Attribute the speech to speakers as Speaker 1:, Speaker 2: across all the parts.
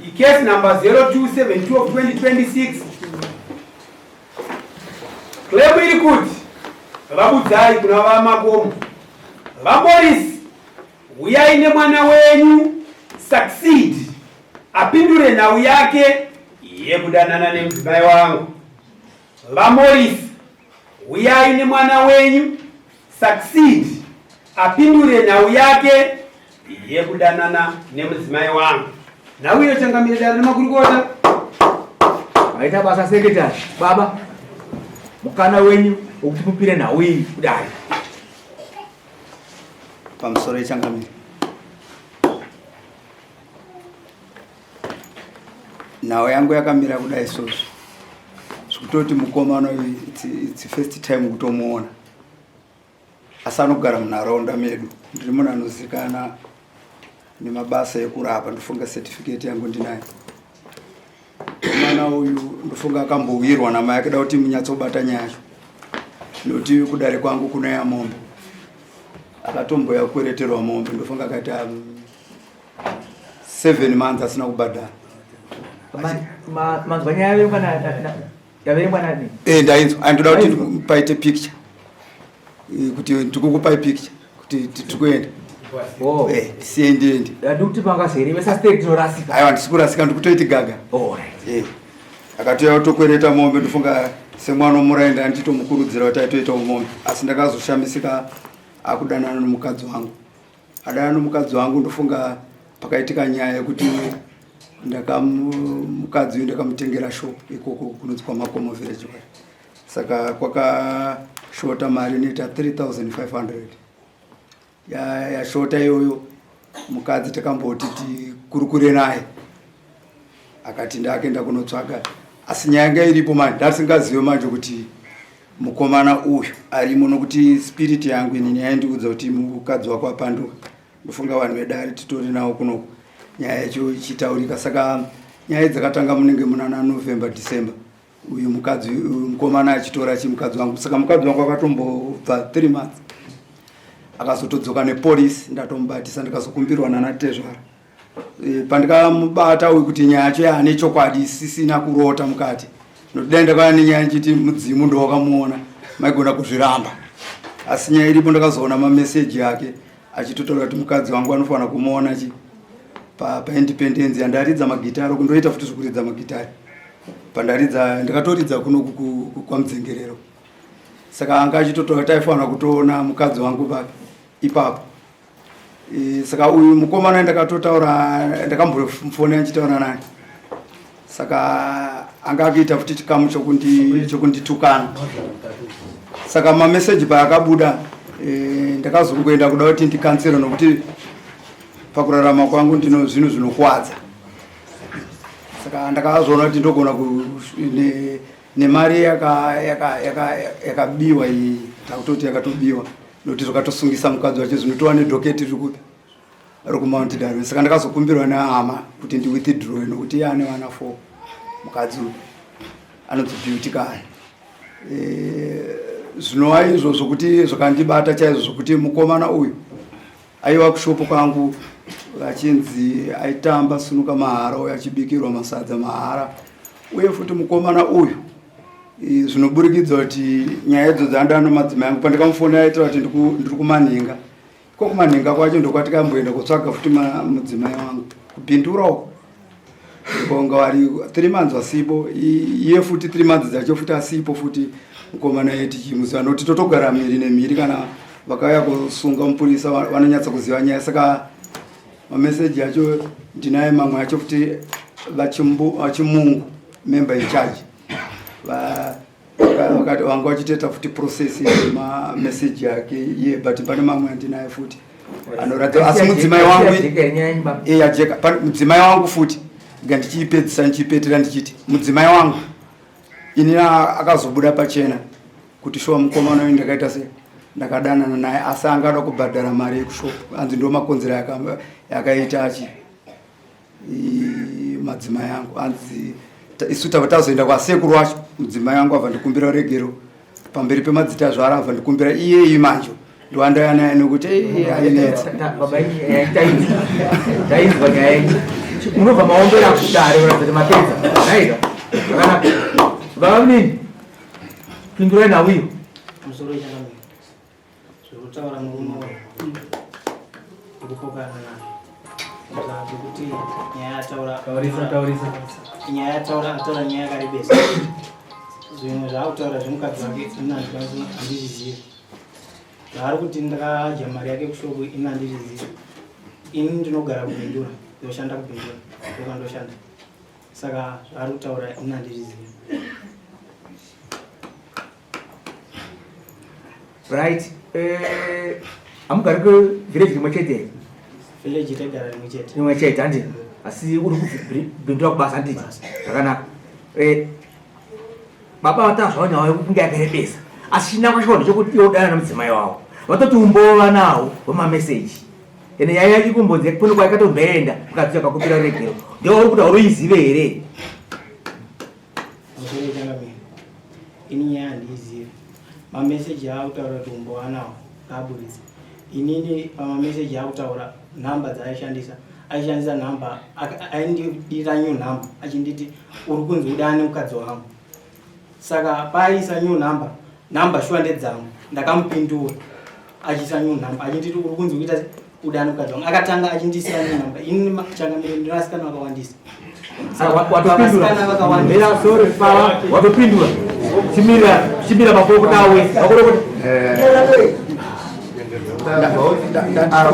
Speaker 1: Icase number 0272 of 2026. Claim iri kuti vabudzai kuna vaMakomo. VaMorris, huyai nemwana wenyu Succeed apindure nhau yake yekudanana nemudzimai wangu. VaMorris, huyai nemwana wenyu Succeed apindure nhau yake yekudanana nemudzimai wangu. Nhau iyo changamire dare nemakurukota.
Speaker 2: Maita basa secretary. Baba, mukana wenyu wekuti mupire nhau iyi kudare.
Speaker 3: Pamusoro yechangamire. Nhau yangu yakamira kudai sozvo. Zvekutoti mukomana uyu it's first time kutomuona. Asi anogara munharaunda medu. Ndiri munhu anozikana nemabasa ekurapa, ndofunga certificate yangu ndinayo. Mwana uyu ndofunga akambowirwa namai akada kuti munyatsobata nyaya yacho. Nokuti kudare kwangu kunoya mombe. Akatomboya kukwereterwa mombe ndofunga akaita 7 months asina kubhadhara.
Speaker 2: Manzwa nyaya yaverengwa yaverengwa nani?
Speaker 3: Eh, ndainzwa. Andoda kuti paite picture. Eh, kuti ndikukupai picture kuti tiri kuenda.
Speaker 2: Oh.
Speaker 3: Eh, siye ndiende.
Speaker 2: Ndikuti pangazoirevesa state tinorasika.
Speaker 3: Aiwa ndisi kurasika ndikutoiti gaga.
Speaker 2: Oh, right.
Speaker 3: Eh. Akatouya kutokwereta mombe ndofunga semwana womuraenda nditomukurudzira kuti aitoitawo mombe. Asi ndakazoshamisika akudanana nomukadzi wangu. Adana nomukadzi wangu ndofunga pakaitika nyaya yekuti ndakamukadzi uyu ndakamutengera shop ikoko kunonzi kwaMakomo village wari. Saka kwakashota mari inoita 3500 yashota iyoyo mukadzi takamboti tikurukure naye akati ndakenda kunotsvaga asi nyaya yanga iripo manje ndasingazive manje kuti mukomana uyu arimo nokuti spirit yangu inini yaindiudza kuti mukadzi wako apanduka ndofunga vanhu vedare titori nawo kunoku nyaya yacho ichitaurika saka nyaya dzakatanga munenge munana November, December uyu mukadzi uyu mukomana achitora chimukadzi wangu saka mukadzi wangu akatombobva 3 months akazotodzoka nepolisi ndatomubatisa ndikazokumbirwa nana tezvara e, pandikamubata uyu kuti nyaya yacho yaane chokwadi isisina kurota mukati nokuti dai ndakauya nenyaya nchiti mudzimu ndowakamuona maigona kuzviramba asi nyaya iripo ndakazoona mameseji ake achitotaura kuti mukadzi wangu anofanira kumuona chi paindependence yandaridza magitari kundoita futi zvekuridza magitari pandaridza ndakatoridza kuno kwamudzengerero saka anga achitotaura taifanira kutoona mukadzi wangu papi ipapo e, saka uyu mukomana ndakatotaura ndakambofonera ndichitaura naye saka anga akuita futi chikamu chokunditukana saka mameseji paakabuda e, ndakazongoenda kuda kuti ndikansero nokuti pakurarama kwangu ndino zvinhu zvinokuwadza saka ndakazoona kuti ndogona nemari yakabiwa iyi takutoti yakatobiwa nokuti zvakatosungisa mukadzi wacho zvinotova nedhoketi riri kupi ri kuMount Darwin saka ndakazokumbirwa nehama kuti ndiwithdrawe nokuti iye ane vana 4 mukadzi uyu anonzi Beauty kani e, zvinova izvo zvokuti zvakandibata chaizvo zvokuti mukomana uyu aiwa kushopo kwangu achinzi aitamba sunuka mahara uyo achibikirwa masadza mahara uye futi mukomana uyu zvinoburikidza kuti nyaya idzo dzandano madzimai angu pandikamufonera aitaura kuti ndiri kumanhinga iko kumanhinga kwacho ndokwatikamboenda kutsvaga futi mudzimai wangu kupindura uko konga vari 3 months asipo iye futi 3 months dzacho futi asipo futi mukomana iye tichimuziva nokuti totogara mhiri nemhiri kana vakauya kusunga mupurisa vanonyatsa kuziva nyaya saka mameseji acho ndinaye mamwe acho futi vachimungu member in charge vanga vachitoita futi process yemameseji ake iye but pane mamwe andinaye futi anoratidza asi mudzimai wangu yajeka mudzimai wangu futi nga ndichiipedzisa ndichiipetera ndichiti mudzimai wangu ini akazobuda pachena kuti shuwa mukomana uyu ndakaita sei ndakadanana naye asi angada kubhadhara mari yekushopu hanzi ndo makonzero yakaita achi madzimai angu hanzi isu tava tazoenda kwasekuru wacho mudzimai wangu abva ndikumbira regero pamberi pemadzitazvara abva ndikumbira iyeyi manjo ndowandaya naye nokuti ainetsa
Speaker 2: tainzwa nyaya yenyu. Munobva maombera kudare kuratidza kuti mapedza. Naika. Zvakanaka. Baba munini. Pindurai nhau iyo.
Speaker 4: Musoro ichangamira. Zvekutaura murume uyu. Ndikupokana naye. Zvekuti nyaya yataura.
Speaker 5: Taurisa, taurisa.
Speaker 4: Nyaya yataura ataura nyaya yakarebesa. Zvimwe zvaakutaura zvemukadzi wake ini handikwanisi handizvizivi. Zvaari kuti ndakadya mari yake kushopu ini handizvizivi. Ini ndinogara kuBindura, ndoshanda kuBindura, ndokwandoshanda. Saka zvaari kutaura ini handizvizivi.
Speaker 2: Right. Eh, hamugari ku village rimwe chete here?
Speaker 4: Village taigara rimwe chete.
Speaker 2: Rimwe chete handiti? Asi uri kubindura kubasa handiti? Zvakanaka. Eh, baba vatazvawo nyaya yekunge yakarebesa. Asi chinangwa chacho ndechekuti iwe udana nemudzimai wavo. Vatoti umbova nawo wemameseji. Ende nyaya yacho ikumbonzi kune kwayakatomboenda mukadzi akakumbira ruregero. Ndiwe uri kuda uruizive here?
Speaker 4: Musoro changamire. Ini nyaya handiizivi. Mameseji aakutaura kuti umbo anawo ngaaburitse. Inini pamameseji aakutaura nhamba dzaaishandisa aishandisa nhamba aindidira new number achinditi uri kunzi udane mukadzi wangu. Saka paaisa new number, number shuwa ndedzangu. Ndakamupindura achiisa new number achinditi uri kunzi kuita udani mukadzi wangu. Akatanga achindiisira new number. Ini changamire ndine vasikana vakawandisa.
Speaker 2: Watopindura. Mira, sorry, baba. Watopindura. Chimira, chimira makurukota awe. Makurukota.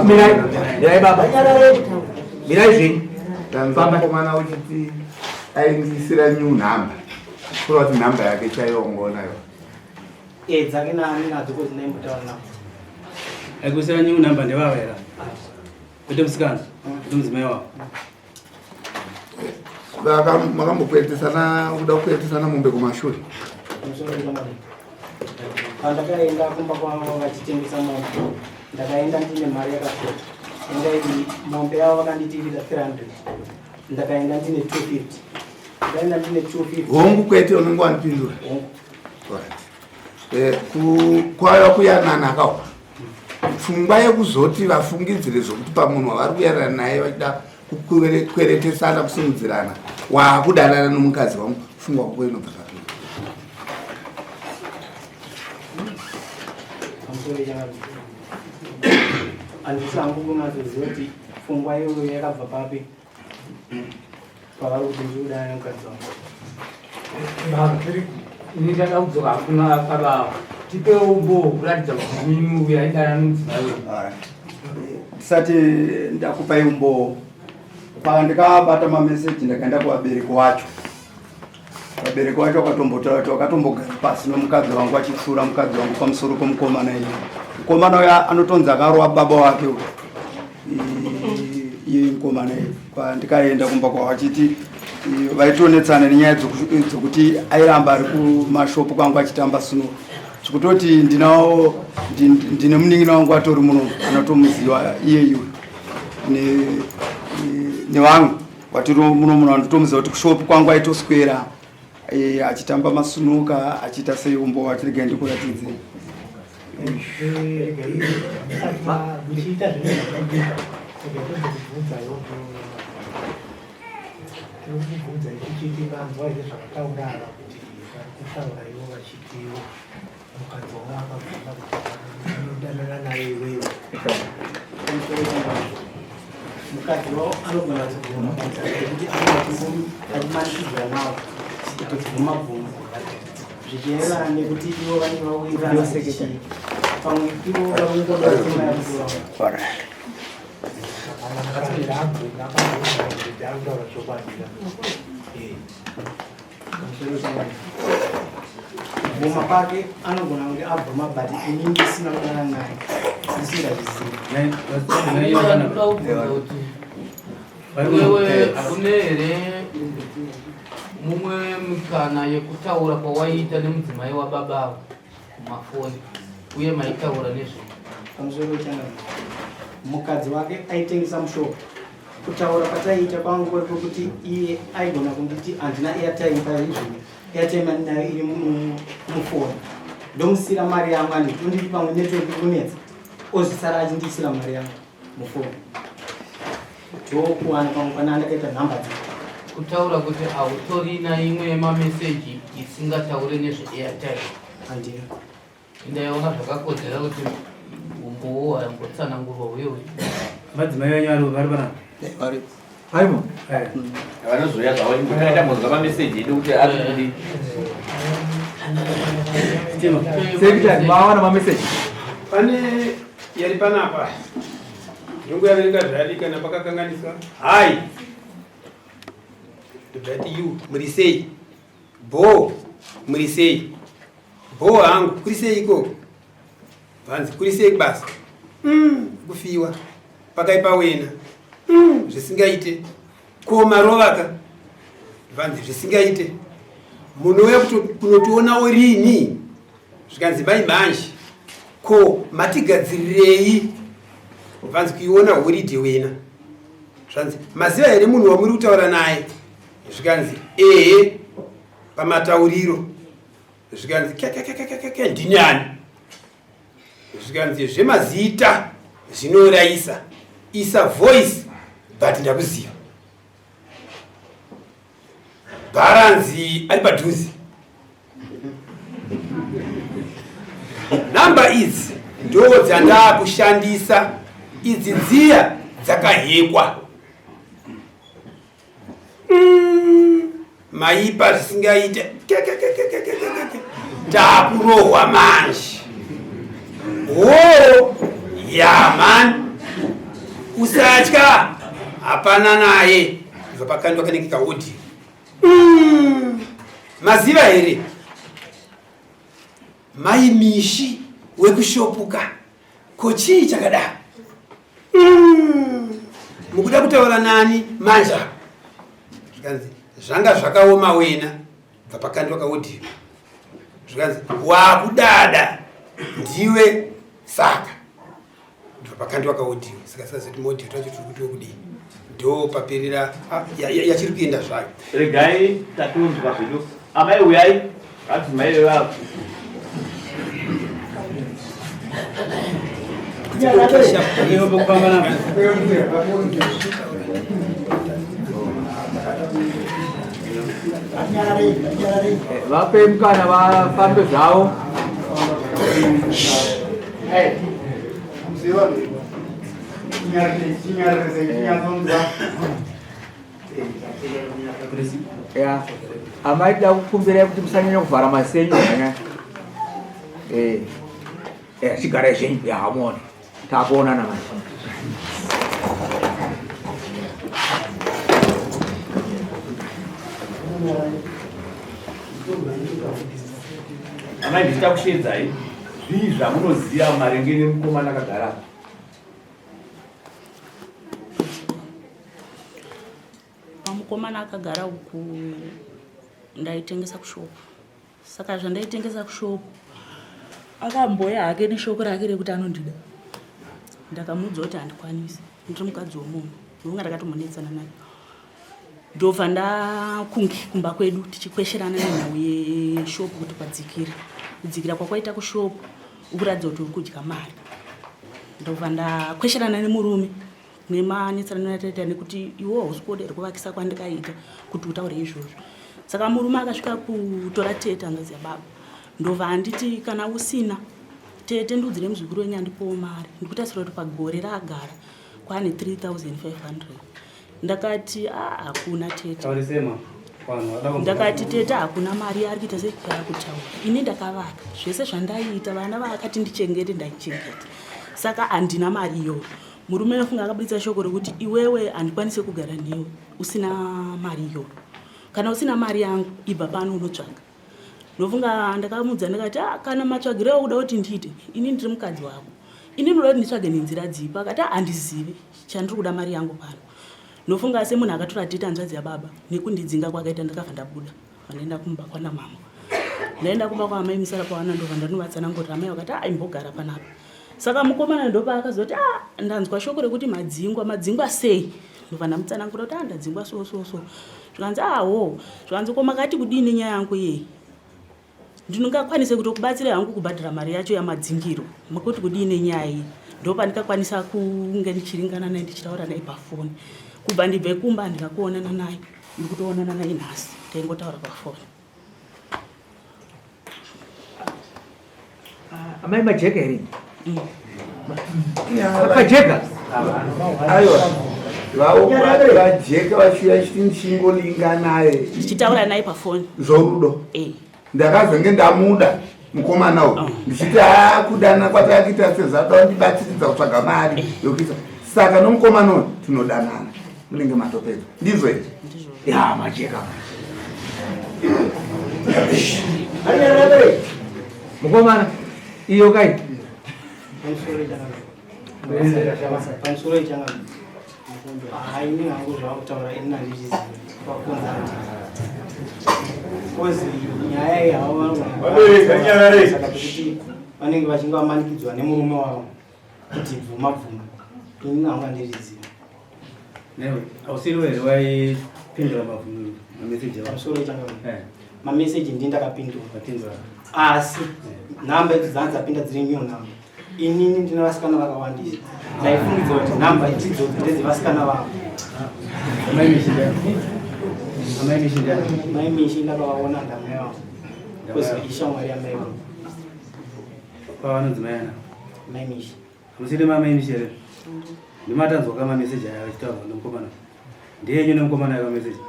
Speaker 2: Mirai, mirai baba. Mirai zvenyu.
Speaker 6: Tanzwa mukomana uchiti aindisira new number. Kureva kuti nhamba yake chaiyo ngonayo.
Speaker 4: Eh, dzake naani nadzo kozi ndaimbotaura navo.
Speaker 5: Aikuisira new number ndevava here? Kwete musikana, kwete mudzimai wavo.
Speaker 6: Makambokweretesana kuda kukweretesana mombe kumashure?
Speaker 4: Musoro wechangamire. Pandakaenda kumba kwavo vachitengesa mombe, ndakaenda ndine mari yakashota. Yanga iri mombe yavo vakanditirira 300. Ndakaenda ndine 250. Ndakaenda ndine 250.
Speaker 6: Hongu kwete unenge wandipindura.
Speaker 4: Hongu.
Speaker 6: Alright. Kwaiva kuyanana kawo. Pfungwa yekuzoti vafungidzire zvokuti pamunhu wavari kuyanana naye vachida kukweretesana kusimudzirana waakudanana nomukadzi wangu, pfungwa kwako inobva papi?
Speaker 4: Pamusoro wechangamire. Handisi hangu kunyatsoziva kuti pfungwa iyoyo yakabva papi pavari kuti ndiri kudanana nemukadzi wangu.
Speaker 1: Baba, ini ndada kudzoka hakuna baba ava. Tipewo umbowo kuratidza kuti mimi uyu aidana nomudzimai wenyu.
Speaker 3: Ndisati ndakupai umbowo, pandikabata mameseji ndakaenda kuvabereki wacho. Vabereki wacho vakatombotaura kuti vakatombogara pasi nomukadzi wangu achipfuura mukadzi wangu pamusoro pomukomana iye. Mukomana uya anotonzi akarova baba wake uyu. Iye mukomana iye. Pandikaenda kumba kwavo achiti vaitonetsana nenyaya dzokuti airamba ari kumashopu kwangu achitamba sinuka. Zvekutoti ndine munin'ina wangu atori muno anotomuziva iye iwe nevamwe watiri muno muno anotomuziva kuti kushopu kwangu aitoswera achitamba masunuka achiita sei umbo watirega ndikuratidze.
Speaker 4: Muchiita zvinhu kubvunza
Speaker 7: tirikubvunza tichiti vanzwa here zvakataura ava kuti vari kutaura ivo vachitiwo mukadzi wavo akabvuma kuti anodanana naye iwewe.
Speaker 4: Mukadzi wavo anogona kubvuma nekuti achimanikidzira nawo kutobvuma bvuma zvichienderana nekuti ivo vanenge vawirirana kuti chii. Pamwe ivo vakungoda pfuma yamukuru wavo.
Speaker 7: Kana abvuma akabvuma kuti ari kutaura chokwadi.
Speaker 4: Bvuma pake anogona kuti abvuma but ini ndisina kudanana naye ndisingazvizivi.
Speaker 8: Ndoda kubvunza kuti iwewe une here mumwe mikana yekutaura kwawaiita nemudzimai wababa avo kumafoni uye maitaura nezvei?
Speaker 4: Pamusoro wechangamire, mukadzi wake aitengesa mushopu. Kutaura kwataiita kwangu kuri kwekuti iye aigona kunditi handina airtime paizvino, airtime andinayo iri mufoni, ndomusira mari yangu anditi onditi pamwe network iri kunetsa, ozvisara achindiisira mari yangu mufoni. Ndokuwana pamwe pana ndakaita nhamba dzake.
Speaker 8: Kutaura kuti hautorina imwe yemameseji isingataure nezveairtime?
Speaker 4: Handina.
Speaker 8: Ndaiona zvakakodzera kuti umbowo hwambotsanangurwa uye uye.
Speaker 5: Madzimai venyu vari vari panapa?
Speaker 3: Varipo.
Speaker 2: Varimo?
Speaker 5: Eh.
Speaker 9: Vanozouya zvavo ingotaita mbonzwa mameseji edu kuti ari kudii.
Speaker 2: Secretary, mawana mameseji?
Speaker 10: Pane yari panapa. Ndongoyaverenga zvayari kana pakakanganiswa. Hai. Ndobva you muri sei? Bho muri sei? Bho hangu kuri sei ikoko? Vanzi kuri sei kubasa? Kufiwa. Pakaipa wena. Zvisingaite. Ko marovaka? Vanzi zvisingaite. Munouya kunotionawo rini? Zvikanzi mai manje. Ko matigadzirirei? Vanzi kuiona holiday wena. Zvanzi maziva here munhu wamuri kutaura naye? Zvikanzi ehe pamatauriro. Zvikanzi kekekekekeke ndini ani? Zvikanzi zvemazita zvinourayisa. Isa voice but ndakuziva. Bharanzi ari padhuze. Namba idzi ndo dzandakushandisa idzi dziya dzakahekwa. Maipa zvisingaite. Kekekekekekeke. Takurohwa manje. Hoo ya man. Usatya. Hapana naye. Kubva pakandwa kanenge kaodi. Maziva here? Mai Mishi wekushopuka. Ko chii chakadaro? Mukuda kutaura nani manje apa? Zvikanzi zvanga zvakaoma wena. Bva pakandwa kaaudio. Zvikanzi wakudada ndiwe saka. Ndobva pakandwa kaaudio. Saka sazoti audio tacho tiri kuti wokudii? Ndo paperera yachiri kuenda zvayo.
Speaker 9: Regai tatonzwa zvedu. Amai uyai, adzimai vevavo.
Speaker 2: Vape mukana vafambe zvavo. Ya, amai da kukumbirai kuti musanyanya kuvhara maziso enyu zvakanyanya. Chigarai zvenyu, ya hamuone. Takuonana manje.
Speaker 9: Amai ndichida kusheedzai zvii zvamunoziva maringe nemukomana akagara apa?
Speaker 11: Pamukomana akagara uku ndaitengesa kushopu. Saka zvandaitengesa kushopu akamboya hake neshoko rake rekuti anondida. Ndakamuudza kuti handikwanisi, ndiri mukadzi wemunhu, ndonga ndakatombonetsana naye. Ndobva ndakunge kumba kwedu tichikwesherana nenhau yeshopu kuti kwadzikira. Kudzikira kwakwaita kushopu ukuratidza kuti uri kudya mari. Ndobva ndakwesherana nemurume nemanetserano ataita nekuti iwe hausi kuoda here kuvakisa kwandikaita kuti utaure izvozvo. Saka murume akasvika kutora tete hanzvadzi yababa. Ndobva anditi kana usina tete ndiudzire muzukuru wenyu andipowo mari. Ndikutarisira kuti pagore raagara kwaane 3500. Ndakati ah, hakuna tete.
Speaker 5: Taurisema. Vanhu vada kunzwa.
Speaker 11: Ndakati tete hakuna mari yaari kuita sei yaari kutaura. Ini ndakavaka zvese zvandaiita vana vaakati ndichengete ndaichengeta. Saka handina mari iyoyo. Murume anofunga akabuditsa shoko rekuti iwewe handikwanise kugara newe usina mari iyoyo. Kana usina mari yangu ibva pano unotsvaga. Ndofunga ndakamuudza ndikati ah, kana matsvagiro aukuda kuti ndiite ini ndiri mukadzi wako. Ini ndinoda kuti nditsvage nenzira dzipi. Akati ah, handizivi chandiri kuda mari yangu pano. Ndofunga semunhu akatora tete hanzvadzi yababa nekundidzinga kwakaita ndakabva ndabuda. Ndaenda kumba kwana mama. Ndaenda kumba kwaamai musara kwawana ndobva ndanovatsanangurira amai vakati ah, imbogara panapa. Saka mukomana ndopaakazoti ah, ndanzwa shoko rekuti madzingwa, madzingwa sei? Ndobva ndamutsanangura kuti ah, ndadzingwa so so so. Zvikanzi ah, ho. Zvikanzi ko makati kudii nenyaya yangu iyeyi? Ndinongakwanise kutokubatsira hangu kubhadhara mari yacho yamadzingiro. Makoti kudii nenyaya iyi? Ndopandikakwanisa kunge ndichiringana naye ndichitaura naye pafoni. Kubva ndibve kumba handina kuonana naye, ndiri kutoonana naye nhasi, taingotaura pafoni.
Speaker 2: Amai Majeka here? Majeka?
Speaker 6: Aiwa. Vajeka vachiuya chiti ndichingolinga naye.
Speaker 11: Ndichitaura naye pafoni.
Speaker 6: Zvorudo.
Speaker 11: Eh.
Speaker 6: Ndakazenge ndamuda mukomana uyu. Ndichiti akudana kwatakaita sezvada kundibatsiridza kutsvaga mari yokuisa. Saka nomukomana uyu tinodanana. Munenge matopedza. Ndizvo here?
Speaker 2: Ya Majeka. Mukomana iyo kai.
Speaker 4: Pamusoro ichanga haini hangu zvakutaura ini handizvizivi vakonza kozi nyaya iyi havo vanosaka pekuti vanenge vachinge vamanikidzwa nemurume wavo kuti bvuma bvuma ini hangu handizvizivi.
Speaker 5: Newe ausiriwe here waipindura mameseji awo?
Speaker 4: Pamusoro ichanga mameseji ndini ndakapindura asi nhamba idzo dzanga dzapinda dziri new number. Inini ndine vasikana vakawandisa, ndaifungidza kuti nhamba idzodzo ndedzevasikana vangu. Mai Mishi ndakavaona ndamai vangu kozi ishamwari yamai vangu.
Speaker 5: Pavanonzi mai ana?
Speaker 4: Mai Mishi.
Speaker 5: Hamusiri mamai Mishi here? Ndimatanzwa ka mameseji aya achitaurwa nemukomana. Ndeyenyu nemukomana ayo mameseji?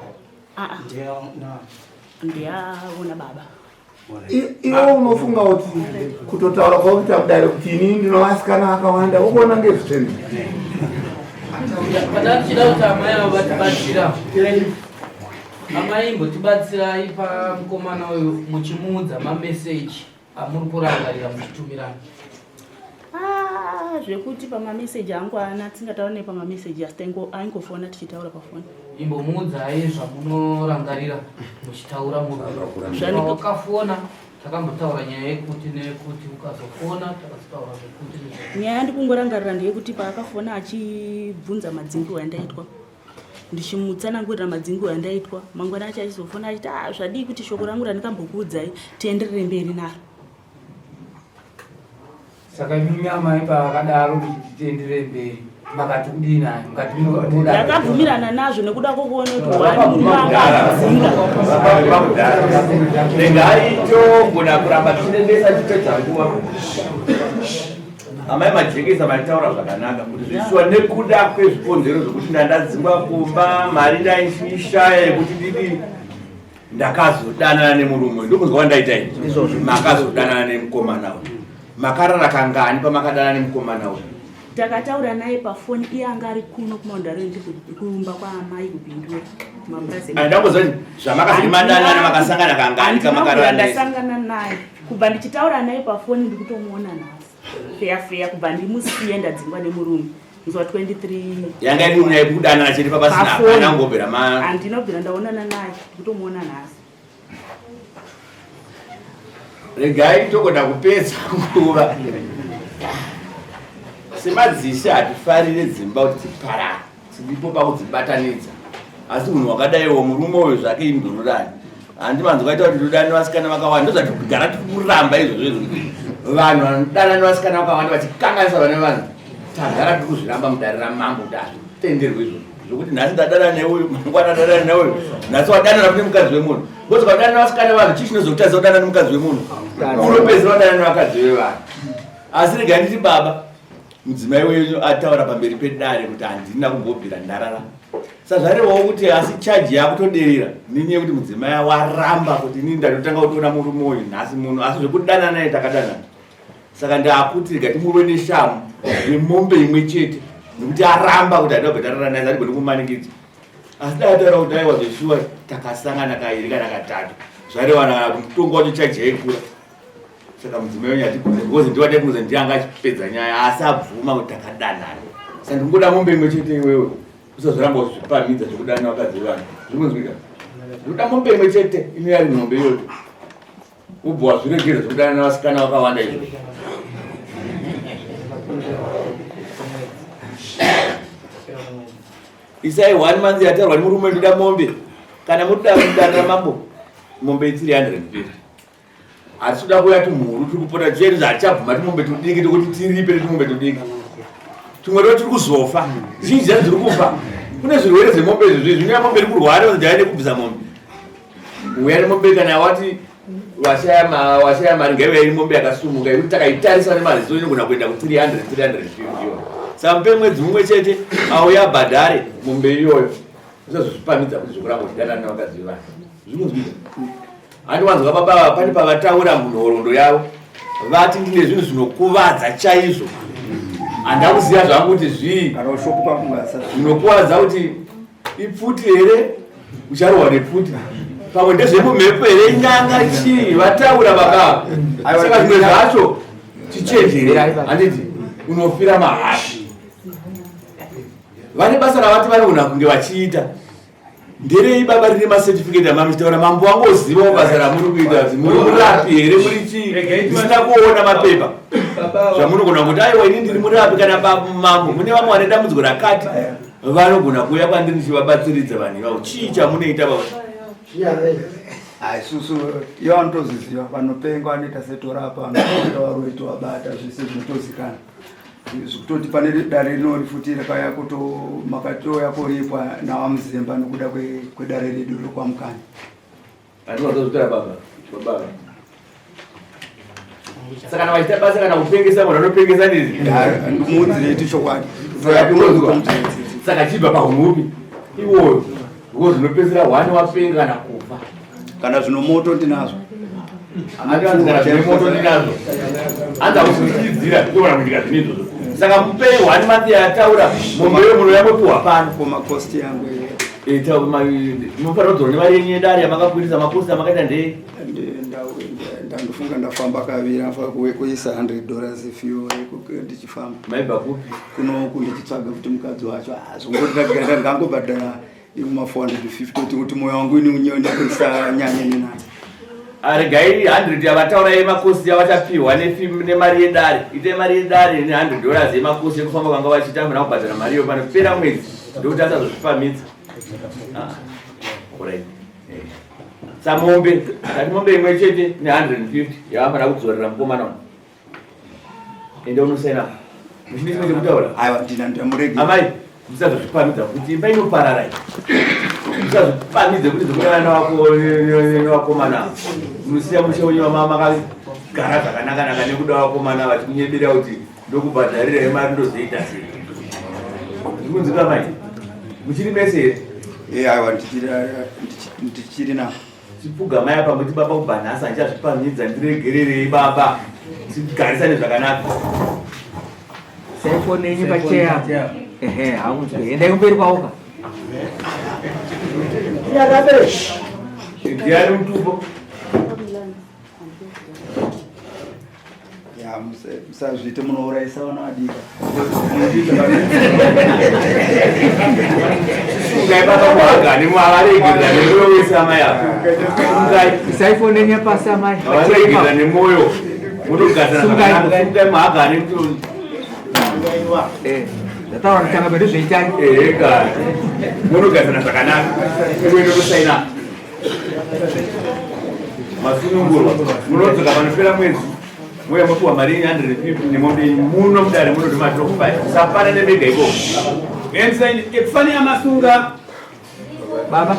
Speaker 11: Ndeyaona baba.
Speaker 6: Iwe unofunga kuti kutotaura kwakuita kudare kuti inini ndino vasikana vakawanda ukuona ngezvitende.
Speaker 8: Kana tichida kuti amai avo vatibatsira, amai imbotibatsirai pamukomana uyu muchimuudza mameseji amuri kurangarira muchitumirana.
Speaker 11: Ah, zvekuti pamameseji angu ana tisingataura naye pamameseji asi aingofona tichitaura pafoni.
Speaker 8: Imbomuudzai zvamunorangarira muchitaura muri. Wakafona takambotaura nyaya yekuti nekuti, ukazofona takazotaura zvekuti nezvekuti.
Speaker 11: Nyaya yandikungorangarira ndeyekuti paakafona achibvunza madzingirwo andaitwa, ndichimutsanangurira madzingirwo andaitwa, mangwana acho achizofona achiti ah, zvadii kuti shoko rangu randikambokuudzai tienderere mberi naro.
Speaker 1: Saka imimi amai paakadaro kuti tienderere mberi makati kudii naye? Mukati munoda?
Speaker 11: Ndakabvumirana nazvo nekuda kwokuona kuti wani murume anga akudzinga.
Speaker 9: Regai togona kuramba tichidendesa tichipedza nguva. Amai Majekesa maitaura zvakanaka kuti zveshuwa nekuda kwezvikonzero zvekuti ndandadzingwa kumba, mari ndaishaya yekuti ndidi, ndakazodanana nemurume. Ndokunzwa wandaita ini. Makazodanana nemukomana uyu, makarara kangani pamakadanana nemukomana uyu?
Speaker 11: Takataura naye pafoni, iye anga ari kuno kumaundaro, ndi kumba kwaamai kuBindura kumapurazi.
Speaker 9: Andamboziva kuti zvamakazoti madanana makasangana kangani kamakarara nese?
Speaker 11: Ndasangana naye kubva ndichitaura naye pafoni, ndikutomuona nhasi feya feya. Kubva ndimusiye ndadzingwa nemurume musi wa 23.
Speaker 9: Yanga iri nyaya yekudanana chete papasina
Speaker 11: Pafoni.
Speaker 9: hapana kungobvira ma
Speaker 11: Handinobvira ndaonana naye, ndikutomuona nhasi.
Speaker 9: Regai togoda kupedza nguva. Semadzishe hatifarire dzimba kuti dziparare, tiripo pakudzibatanidza, asi munhu wakadaiwo murume uyu zvake indururani handi manzwa kaita kuti ndodana nevasikana vakawanda. Ndozvatigara tikuramba izvozvo izvo kuti vanhu vanodana nevasikana vakawanda vachikanganisa vane vanhu. Tagara tiri kuzviramba mudare ramambo kuti hazvitenderwe izvozvo zvokuti nhasi ndadana neuyu, mangwana ndadana neuyu, nhasi wadanana kune mukadzi wemunhu. Because ukadana nevasikana vanhu, chii chinozokutadzisa kudana nemukadzi wemunhu? Unopedzisira wadana nevakadzi vevanhu. Asi regai nditi baba, mudzimai wenyu ataura pamberi pedare kuti handina kumbobvira ndarara sazvarevawo kuti asi chaji yakutoderera nenyaya yekuti mudzimai waramba kuti inini ndatotanga kutoona murume uyu nhasi muno, asi zvekudanana naye takadanana. Saka ndakuti rega timurwe neshamu nemombe imwe chete nekuti aramba kuti handina kubva tarara naye, sandigoni kumanikidza. Asi dai ataura kuti aiwa zveshuwa takasangana kairi kana katatu, zvarevana kana kuti mutongo wacho chaji yaikura. Saka mudzimai wenyu hatigone because ndiwade kuza ndiye anga achipedza nyaya, asi abvuma kuti takadanana. Saka ndingoda mombe imwe chete, iwewe usazoramba uchizvipamhidza zvekudana vakadzi vevanhu. Zviri kunzwika? Ndinoda mombe imwe chete ino yari mombe iyoyo, ubva wazviregera zvekudana nevasikana vakawanda izvo. Isai one month yataurwa nemurume. Ndoda mombe kana muri kudare ramambo, mombe 350. Hatisi kuda kuuya tumhuru tiri kupota chedu, hatichabvuma tumombe tudiki tokuti tiripe netumombe tudiki tumwe to tiri kuzofa. Zhinji dzacho dziri kufa. Kune zvirwere zvemombe izvi zvinoya mombe iri kurwara kuti aende kubvisa mombe. Uya nemombe kana wati washaya ma washaya mari ngaive iri mombe yakasumuka yekuti takaitarisa nemaziso inogona kuenda ku 300 350 iyoyo. Saka mupe mwedzi mumwe chete auya abhadhare mombe iyoyo. Usazozvipamidza kuti zvekuramba uchidanana nevakadzi vevanhu. Zvikunzwika? Handiwanzwa baba ava pane pavataura munhoroondo yavo vati ndine zvinhu zvinokuvadza chaizvo. Handakuziva zvangu kuti zvii zvinokuvadza kuti ipfuti here ucharohwa nepfuti pamwe ndezvemumhepo here nyanga chii vataura baba ava. Saka zvimwe zvacho chichenjere handiti unofira mahara. Vane basa ravati vanogona kunge vachiita nderei baba rine macertificate amamuchitaura mambo wangozivawo basa ramuri kuita kuti muri murapi here muri chii ndisina kuona mapepa zvamunogona kuti aiwa ini ndiri murapi kana mambo mune vamwe vane dambudziko rakati vanogona kuuya kwandiri ndichivabatsiridza vanhu ivavo chii chamunoita baba
Speaker 3: Isusu ivo vanotozviziva vanopenga vanoita setorapa vanoita varoyi tovabata zvese zvinotozikana zvekutoti pane dare rinori futi rakauya kuto makatouya koripwa nawamuzemba nokuda kwedare redu rokwamukanya
Speaker 9: andinozotora baba baba saka kana vachiita basa kana kupengesa munhu anopengesa nezi
Speaker 3: ndimuudzirei chokwadi
Speaker 9: saka chibva pahunhu upi iwoyo Because zvinopedzisira one wapenga kana kufa.
Speaker 3: Kana zvino moto ndinazvo.
Speaker 9: Kana zvine moto ndinazvo. Anza kusimudzira ndogona kuitika zvine izvozvo. Saka mupei one month yataura mombe yo muno yamopiwa pano.
Speaker 3: Koma cost yangu.
Speaker 9: Ita munofanira kudzora nemari yenyu yedare yamakakwirisa makosti amakaita ndei.
Speaker 3: Ndandofunga ndafamba kaviri afa kuisa 100 dollars fuel ndichifamba.
Speaker 9: Maibva kupi?
Speaker 3: Kuno kundichitsvaga kuti mukadzi wacho azvongoti ndangobhadhara ima 450 kuti kuti moyo wangu ini unyone kusanyanye nenani.
Speaker 9: Regai 100 yavataura yemakosi yavachapiwa nemari yedare ite mari yedare ne 100 dollars yemakosi ekufamba kwanga vachiita anofanira kubhadhara mari iyo panopera mwedzi ndokuti asazozvipamidza. Alright. Samombe tati mombe imwe chete ne 150 yavafanira kudzorera mukomana uyu. Enda unosaina. Muchine chimwe chekutaura?
Speaker 3: Aiwa ndina ndamurege.
Speaker 9: Amai, musazozvipamidza kuti imba inoparara iyi. Musazvipamidze kuti zvekudanana newako nevakomana. Unosiya musha wenyu wamama makagara zvakanaka naka nekuda vakomana vachikunyebera kuti ndokubhadharira mari ndozoita sei. Zvikunzwika mai? Muchiri mese here?
Speaker 3: Eh, aiwa ndichiri navo.
Speaker 9: Chipfugamai apa muti baba kubva nhasi handichazvipamhidza ndiregererei baba tigarisane zvakanaka.
Speaker 2: Saifoni yenyu pacheya. Ehe, haunzwe. Endai kumberi kwavo ka.
Speaker 9: Ndiani mutupo?
Speaker 3: Ya, musazviite munourayisa vana vadika.
Speaker 9: Sungai baba kuhagani mavaregerera nemwoyo wese amai ava. Sungai.
Speaker 2: Isai foni yenyu pasi amai.
Speaker 9: Varegerera nemwoyo. Munogadzana zvakanaka. Sungai muhagani.
Speaker 2: Eh, ndataura kutanga pedu zvoitai.
Speaker 9: Ega. Munogadzana zvakanaka. Iwe ndokusaina. Masunungurwa. Munodzoka panopera mwedzi. Mouya mopiwa mari yenyu 150 nemombe yenyu muno mudare muno ndomatinokupai. Musapana nemega ikoko.
Speaker 10: Epifania Masunga.
Speaker 2: Baba.